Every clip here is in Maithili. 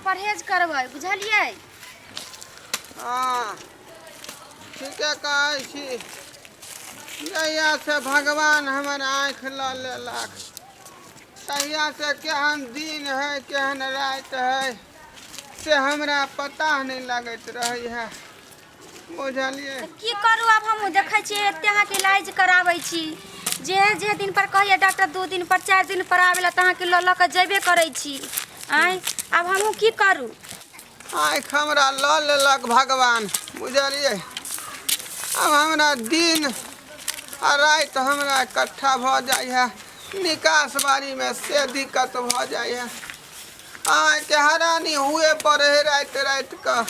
परहेज करबै बुझलियै। हँ, ठीके कहै छी। जहियासँ भगवान हमर आँखि लऽ लेलक तहियासँ केहन दिन है केहन राति है से हमरा पता नहि लगैत रहै है, बुझलियै? तऽ की करू आब? हमहूँ देखै छियै, एते अहाँके इलाज कराबै छी, जे जे दिन पर कहैया डॉक्टर, 2 दिन पर, 4 दिन पर आबै लए, तऽ अहाँके लऽ लऽ कऽ जेबे करै छी। आँय, आब हमहूँ की करू? आँखि हमरा लऽ लेलक भगवान, बुझलियै? आब हमरा दिन आ राति हमरा इकट्ठा भऽ जाइ है। निकास बारीमे से दिक्कत भऽ जाइ है। अहाँके हरानी हुए पड़े है राति राति कऽ।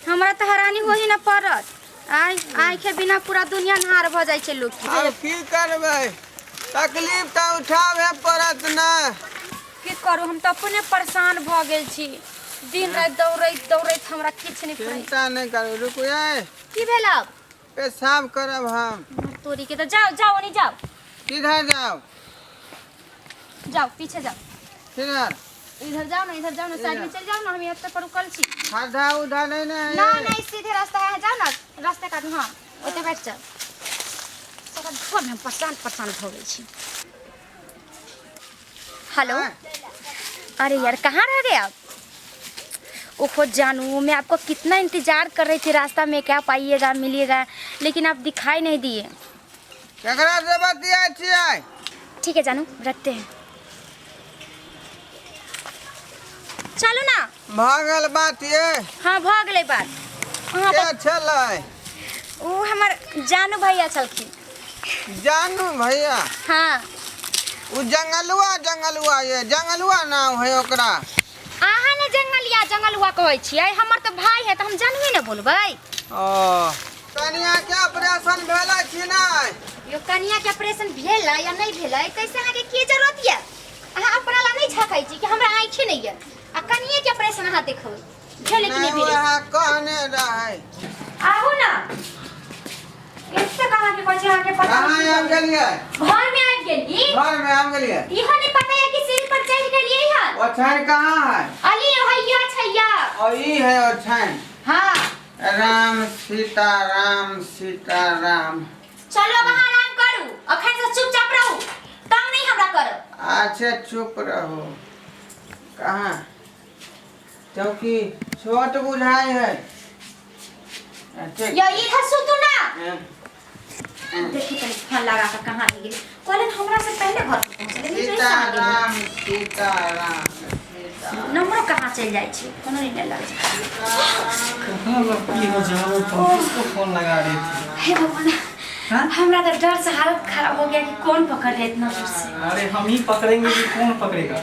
हमरा तऽ हरानी होही ने पड़त। आँय, आँखि बिना पूरा दुनिया अन्हार भऽ जाइ छै लोकके। आब की करबै? तकलीफ तऽ उठाबे पड़त ने। की करू, हम तऽ अपने परेशान भऽ गेल छी। दिन राति दौड़ैत दौड़ैत हमरा किछु नहि फुराइ। चिंता नहि करू। रुकू ये। की भेल आब? पेशाब करब हम। तोरी के, तऽ जाओ जाओ, नहीं जाओ। किधर जाओ? जाओ, पीछे जाओ। किधर? इधर जाओ ना, इधर जाओ ना, साइड में चल जाओ ना। हम यहाँ पर रुकल छी। खड्डा उड्ढा नहीं ना है? ना ना, सीधे रास्ता है, जाओ ना रास्ते काट। हाँ, ओते बैठ जाओ। सारा घर में हम परेशान परेशान भऽ गेल छी। हेलो। अरे यार, कहाँ रह गए आप? ओहो जानू, मैं आपको कितना इंतजार कर रही थी रास्ता में, क्या आप आइएगा, मिलिएगा, लेकिन आप दिखाई नहीं दिए। केकरा से बतियाइ छियै? ठीक है जानू, रखते हैं, चलो ना। भऽ गेल बात ये? हाँ, भऽ गेलै बात। अहाँ के छलै? ओ हमर जानू भैया छलखिन। जानू भैया? हाँ। ओ जंगलुआ, जंगलुआ ये जंगलुआ नाम है ओकरा? अहाँ ने जंगलिया जंगलुआ कहै छियै, हमर तऽ भाई है, तऽ हम जानुए ने बोलबै। ओ कनिया के ऑपरेशन भेलै कि नहि? यो, कनिया के ऑपरेशन भेलै या नहि भेलै, कैसे अहाँके की जरूरत यऽ? अहाँ अपना ला नहि झकै छी कि हमरा आँखि नहि यऽ, आ कनिये के ऑपरेशन अहाँ देखबै भेलै कि नहि नहि भेलै? वएह कहने रहै। आबू ना। एते कहाँ के कहै छी अहाँके पता कहाँ नहि। आबि गेलियै? घर में आबि गेली। घर में आबि गेलियै? इहो नहीं पता है कि सीढ़ी पर चढ़ गेलियै हन। ओछाइन कहाँ है? अली हैया छैया। और ई है ओछाइन? हाँ। राम सीता राम सीता राम। चलो, अब अहाँ आराम करू। अखन से चुपचाप रहू, तंग नहीं हमरा करब। अच्छा, चुप रहो। कहाँ चौकी? छोट बुझाई है। अच्छा। यो, इधर सुतू ना। हाँ। देखी तनी फोन लगा के कहाँ रह गेली। कहलन हमरा से पहले घर पर पहुँचले नहीं। सीता राम सीता राम सीता। नंबरो कहाँ चलि जाइ छै, कोनो नहीं लगै छै। कहाँ लड़की हो जाओ तुम? किसको फोन लगा रही थी? हे भगवान। हाँ? हमरा तो डर से हालत खराब हो गया कि कौन पकड़ रहे इतना दूर से। अरे, हम ही पकड़ेंगे कि कौन पकड़ेगा?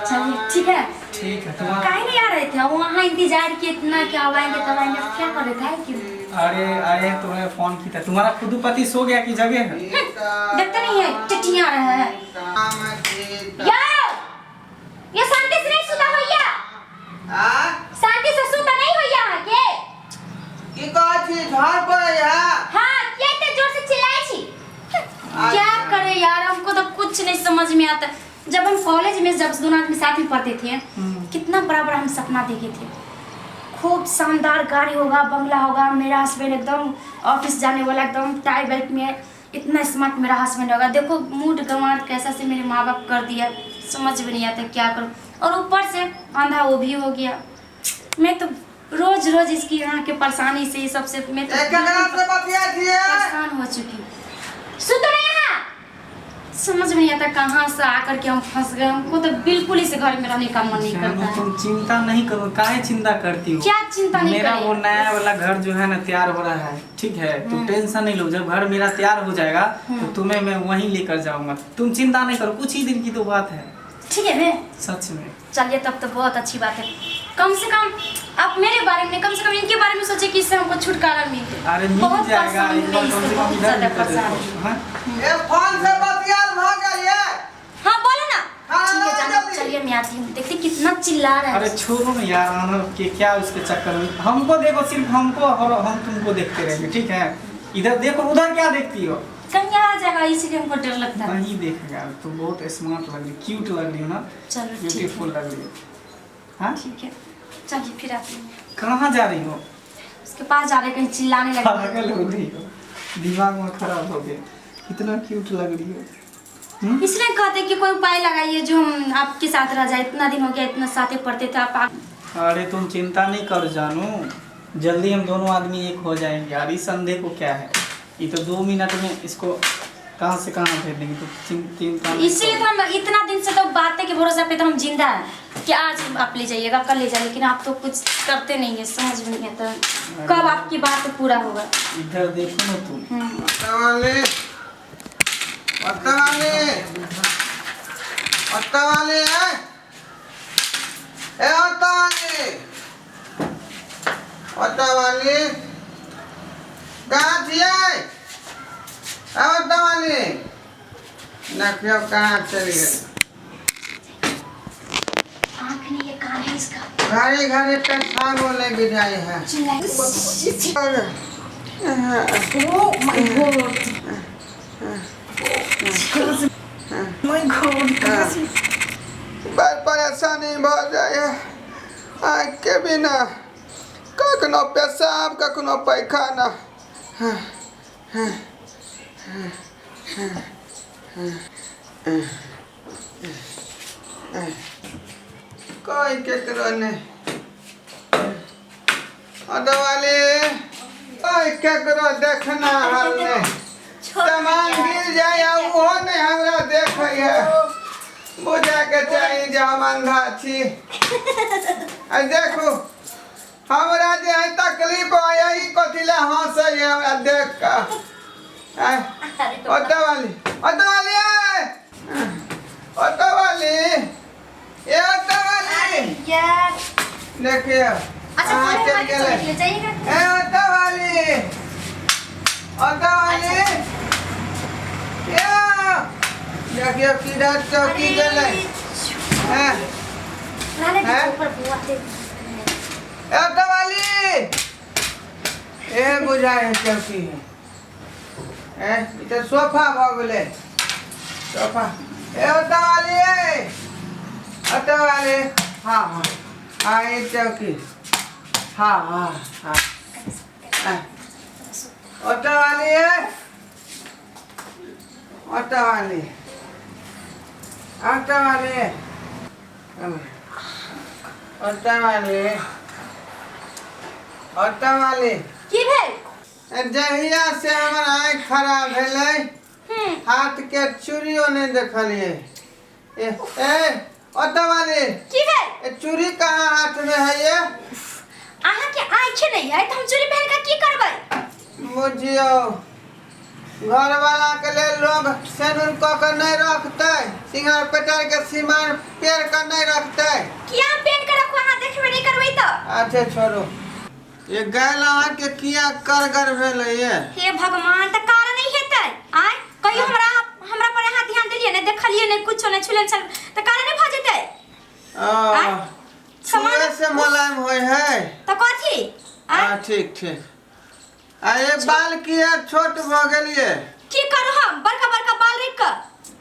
चलिए, ठीक है। ठीक है, तुम काहे नहीं आ रहे थे? वहाँ इंतजार किए इतना कि अब आएंगे तब आएंगे। क्या कर रहे थे क्यों? अरे, आए तुम्हें फोन की था। तुम्हारा खुद पति सो गया कि जगह है? देखते नहीं है, चटियाँ रहे हैं। राम सीता। यो, ये शांति से नहीं सुता होइया? आ? शांति से सुता नहीं होइया अहाँ के? की कहै छी? घर पर है? हाँ, किया इतना जोर से चिल्लाए छी? क्या करे यार, हमको तो कुछ नहीं समझ में आता। जब हम कॉलेज में, जब दोनों आदमी साथ में पढ़ते थे, कितना बड़ा बड़ा हम सपना देखे थे। खूब शानदार गाड़ी होगा, बंगला होगा, मेरा हस्बैंड एकदम ऑफिस जाने वाला, एकदम टाई बेल्ट में, इतना स्मार्ट मेरा हस्बैंड होगा। देखो, मूड गंवार कैसा से मेरे माँ बाप कर दिया। समझ में नहीं आता क्या करूँ। और ऊपर से अंधा वो भी हो गया। मैं तो रोज रोज इसकी यहाँ के परेशानी से, ये सबसे मैं तो ए, केकरा से बतियाइ छियै? परेशान हो चुकी हूँ। सुतो ना यहाँ। समझ में नहीं आता कहाँ से आकर के हम फंस गए। हमको तो बिल्कुल इस घर में रहने का मन नहीं जानू, करता है। तुम चिंता नहीं करो। काहे चिंता करती हो? क्या चिंता नहीं मेरा करें? वो नया वाला घर जो है ना, तैयार हो रहा है, ठीक है? तो टेंशन नहीं लो। जब घर मेरा तैयार हो जाएगा तो तुम्हें मैं वहीं लेकर जाऊंगा। तुम चिंता नहीं करो, कुछ ही दिन की तो बात है। ठीक है बे? सच में। चलिए, तब तो बहुत अच्छी बात है। कम से कम आप मेरे बारे में नहीं, कम से कम इनके बारे में सोचे कि इससे हमको छुटकारा मिले। अरे, मिल बहुत जाएगा। परेशान एक हूँ बार मैं कम इससे, से कम बहुत इधर ज्यादा भी तो परेशान देखो, हूँ। हाँ? ए, फोन से बतियाल भऽ गेल ये? हाँ, बोलो ना। खाना ठीक है लाओ जानो। जल्दी। चलिए, मैं आती हूँ। देखते कितना चिल्ला रहा है। अरे छोड़ो ना यार, आना के क्या उसके चक्कर में। हमको देखो, सिर्फ हमको, और हम तुमको देखते रहेंगे, ठीक है? इधर देखो, उधर क्या देखती हो? कहीं आ जाएगा, इसीलिए हमको डर लगता है। नहीं देखेगा। तुम बहुत स्मार्ट लग रही, क्यूट लग रही हो ना। चलो, ठीक है। ब्यूटीफुल लग रही हो। हाँ। ठीक है। चलिए फिर आते हैं। कहाँ जा रही हो? उसके पास जा रहे, कहीं चिल्लाने लगे। पागल हो गई हो, दिमाग में खराब हो गया। कितना क्यूट लग रही हो। इसलिए कहते हैं कि कोई उपाय लगाइए जो हम आपके साथ रह जाए। इतना दिन हो गया, इतना साथे पढ़ते थे आप। अरे तुम चिंता नहीं करो जानू, जल्दी हम दोनों आदमी एक हो जाएंगे यार। इस अंधे को क्या है, ये तो 2 मिनट में इसको कहाँ से कहाँ भेज देंगे। तो चिंता नहीं इसीलिए तो करो। हम इतना दिन से तो बातें के भरोसे पे तो हम जिंदा हैं कि आज आप ले जाइएगा, कल ले जाइए, लेकिन आप तो कुछ करते नहीं है। समझ में नहीं आता कब आपकी बात पूरा होगा। इधर देखो ना तुम। वाले, पत्ता वाले, पत्ता वाले है, ए पत्ता वाले, पत्ता वाले कहाँ छियै? ए पत्ता वाले, देखियौ कहाँ चलि गेल। आँख नहीं है, कान है इसका। घरे घरे पेशाबो नहि बुझाइ है। चिल्लाए। Oh my God. My God, कहाँ से? बड़ परेशानी भऽ जाइ है आँखिके बिना। कखनो पेशाब, कखनो पैखाना। कोई केकरो नहि। ऑटो वाली, कोई केकरो देखना हाल नहि। सामान गिर जाए आ ओहो नहि हमरा देखैए। बुझाके चाही जे हम अंधा छी। आ देखू, हमरा जे है तकलीफ है, ई कथी लए हंसै है हमरा देख कऽ? आय, ऑटो वाली, ऑटो वाली, ए! ऑटो वाली, ए ऑटो वाली। यार। देखियौ। अच्छा। अहाँ बोले चलि हमारे गेलै। चले जाइएगा। ए ऑटो वाली, ऑटो वाली, ए देखियौ किधर चौकी गेलै। हैं? नाले हैं? ऊपर बुआ दे। ए ऑटो वाली, ए बुझाइ है चौकी है। ए ई तऽ सोफा भऽ गेलै, सोफा। ए ऑटो वाली, ए ऑटो वाली। हाँ हाँ हाँ, ई चौकी। हाँ हाँ हाँ हाँ। ऑटो वाली, ए ऑटो वाली, ऑटो वाली, ऑटो वाली, ऑटो वाली। की भेल? जहिया से हमर आँखि खराब भेलै, हाथ के चूड़ियो नहि देखलियै। ए ए ऑटो वाली। की भेल? ए चूड़ी कहाँ हाथ में है ये? अहाँके आँखि नहि है तऽ हम चूड़ी पहिन कऽ की करबै? बुझियौ, घरवाला के लेल लोग सेनुर कऽ के नहि रखतै, सिंगार पेटार के सीमान पेर के नहि रखतै? किया हम पेन के रखू, अहाँ देखबे नहि करबै तऽ? अच्छा छोड़ू। ये गायल अहाँके किया करगर भेलै ये? हे भगवान, तऽ कारण नहि हेतै? आय कहियो हमरा हमरा पर अहाँ ध्यान देलियै नहि, देखलियै नहि, कुछो नहि छुले छल, तऽ कारण नहि भऽ जेतै? आ, सामान छुए से मोलायम होइ है? तऽ कथी आय? हाँ, ठीक ठीक। आ ये बाल किया छोट भऽ गेलियै? की करू हम बड़का बड़का बाल रख कऽ?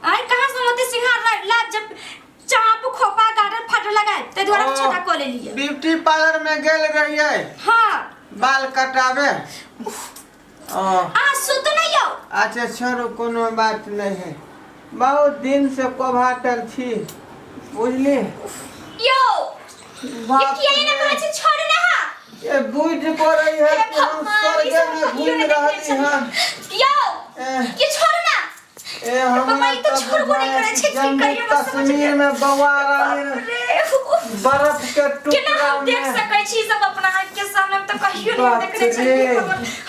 आय, कहाँ से हम ओते सिंगार लाब जब चाप खोपा गार्डन फाटल लगाए? ताहि दुआरे हम ओ, छोटा कऽ लेलियै। ब्यूटी पार्लर में गेल रहियै? हाँ। बाल कटाबे? ओ। अहाँ सुतू नहि यौ। अच्छा छोड़ू, कोनो बात नहीं है। बहुत दिन से कोभाटल छी, बुझली? यौ, ये बाप किया एना रे। करै छी? छोड़ू ना अहाँ। ये बुझ पड़ै है हे कि हम भगवान, ई स्वर्गे सब में कहियो घूम नहि रहली देखने हन। छलियै। यौ, ए, ये छोड़ू ना। ए हमरा पापा, ई तऽ तऽ छोड़बो नहि बुझाइ करै छै, की जम्मू करियै हमरा समझ कश्मीर नहि। में बौआ रहली, बाप रे, उफ। बर्फ के केना टुकड़ा हम देख में। सकै छी ई सब अपना आँख के सामने? हम तऽ कहियो नहि बाप देखने छलियै। रे।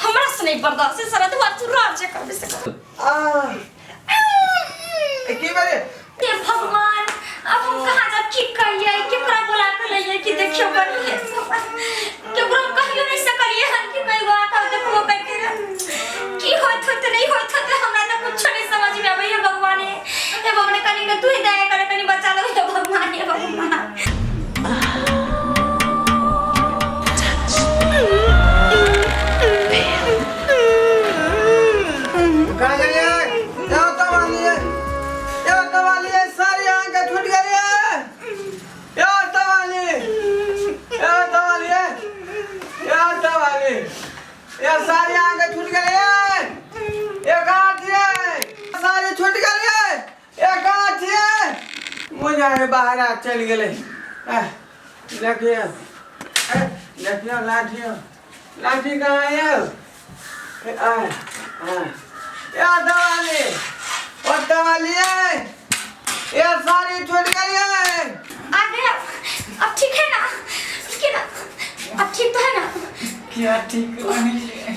हमरा से नहि बर्दाश्त है सारा दुआ। तू रह जे करबे से कर। आ, ए, की भेलै? हे भगवान, अब हम कहाँ जाब? की कहियै? केकरा बोला के लइयै कि देखियो करियै? केकरो हम कहियो नहि सकलियै हन कि कहियो आके देखबो करके। की होइत होत, नहि होइत होत, हमरा तऽ कुछो नहि समझ में आबैया। भगवान, हे भगवान, कनी के तू ही दया कर, कनी बचा लो। हे भगवान, हे भगवान। कहाँ गेलियै? ए ऑटो वाली, ए ऑटो वाली, साड़ी अहाँके छूटि गेलियै। ए ऑटो वाली, ए। ये साड़ी अहाँके छूटि गेलै ये। ये कहाँ छियै? साड़ी छूटि गेल ये। ये कहाँ छियै? मुझे बाहर चलि गेलै। एह, देखियौ, एह, देखियौ लाठियो, लाठी कहाँ यौ? आय, आय। ये दवाली, ओ दवाली ये। ये साड़ी छूटि गेल ये। आ गया, अब ठीक है ना? ठीक है ना? अब ठीक तो है ना? क्या ठीक नहीं है?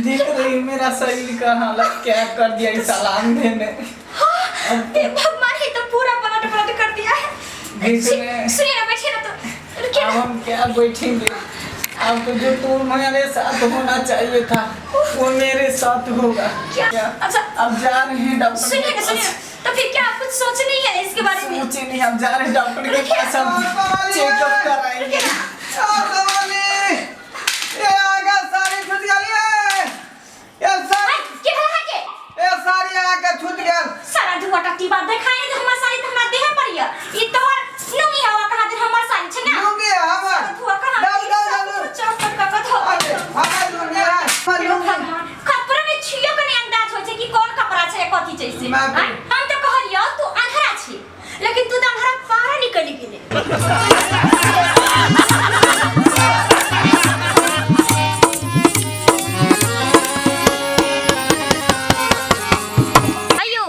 देख रही हो मेरा शरीर का हालत क्या कर दिया इस आंधे ने। हे भगवान, ये तो पूरा पलट पलट कर दिया है। देख रहे हैं। सुनिए ना, बैठिए ना तो, रुकिए अब ना। हम क्या बैठेंगे? अब तो जो तुम हमारे साथ होना चाहिए था वो मेरे साथ होगा। क्या? क्या? अच्छा। अब जा रहे हैं डॉक्टर सुनिए के ना, सुनिए पास। ना, तो फिर क्या कुछ सोच नहीं है इसके बारे में? सोचे नहीं, हम जा रहे हैं डॉक्टर के पास, हम चेकअप कराएंगे। ओ दवाली, ये अहाँके साड़ी छूटि गेल ये। ये साड़ी, हाय, के भेल अहाँके? ये साड़ी अहाँके छूटि गेल। सारा धुआ टट्टी बात देखाई नहीं, हमर साड़ी त हमरा देह पर य। ई तोहर नुंगी हवा कहाँ दिन हमर साड़ी छै ना? लुंगी हमर। धुआ कहाँ? दल, दल, दल। चौक पर कक धो। अरे, हमर लुंगी है, हमर लुंगी। कपड़ा में छियो के नहीं अंदाज होइ छै कि कोन कपड़ा छै कथी छै से। बाप रे। आँय, हम तऽ कहलियौ तू अन्हरा छी, लेकिन तू तऽ अन्हरा पारा निकलि गेलै। अयो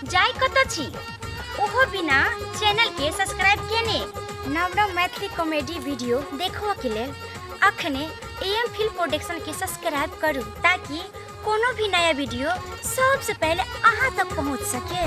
जाय कतऽ छी ओहो बिना चैनल के सब्सक्राइब केने? नव नव मैथिली कॉमेडी वीडियो देखबऽ के लेल अखने ए एम फिल्म प्रोडक्शन के सब्सक्राइब करू ताकि कोनो भी नया वीडियो सबसे पहले अहाँ तक पहुँच सके।